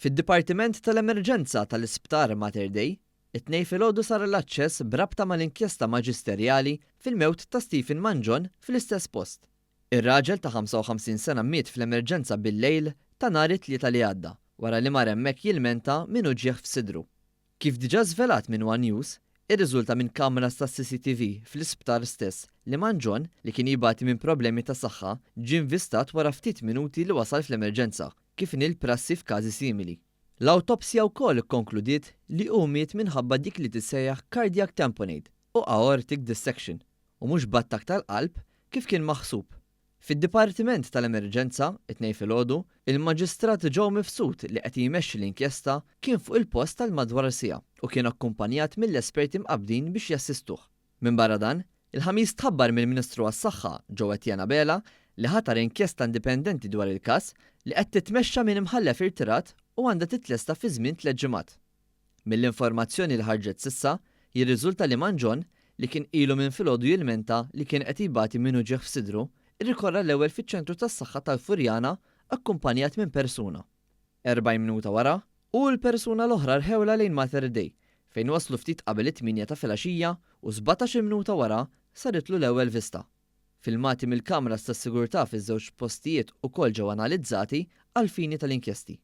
Fid-Dipartiment tal-Emerġenza tal-Isptar Mater Dei, it-Tnejn filgħodu sar l-aċċess b'rabta mal-inkjesta maġisterjali fil-mewt ta' Stephen Mangion fl-istess post. Ir-raġel ta' 55 sena miet fl-emerġenza bil-lejl ta' nhar it-Tlieta li għadda wara li mar hemmhekk jilmenta minn uġigħ f'sidru. Kif diġà żvelat minn one News, irriżulta minn kameras tas-CCTV fl-isptar stess li Mangion, li kien jbati minn problemi ta' saħħa, ġie nvistat wara ftit minuti li wasal fl-emerġenza, kif inhi l-prassi f'każi simili. L-awtopsja wkoll ikkonkludiet li hu miet minħabba dik li tissejjaħ cardiac tamponade u aortic dissection u mhux b'attakk tal-qalb kif kien maħsub. Fid-Dipartiment tal-Emerġenza, it-Tnejn filgħodu, il-Maġistrat Joe Mifsud li qed jmexxi l-inkjesta kien fuq il-post għal madwar siegħa u kien akkumpanjat mill-esperti mqabbdin biex jassistuh. Minbarra dan, il-Ħamis tħabbar mill-Ministru għas-Saħħa, Jo Etienne Abela, li ħatar inkjesta indipendenti dwar il-każ li qed titmexxa minn Imħallef irtirat u għandha titlesta fi żmien tlett ġimgħat. Mill-informazzjoni li ħarġet s'issa, jirriżulta li Mangion, li kien ilu minn filgħodu jilmenta li kien qed jbati minn uġigħ f'sidru, irrikorra l-ewwel fiċ-ċentru tas-saħħa tal-Furjana akkumpanjat minn persuna. 40 minuta wara, hu u l-persuna l-oħra rħewlha lejn Mater Dei, fejn waslu ftit qabel it-tmienja ta' filgħaxija u 17-il minuta wara saritlu l-ewwel vista. Filmati mill-kameras tas-sigurtà fiż-żewġ postijiet ukoll ġew analizzati għall-fini tal-inkjesti.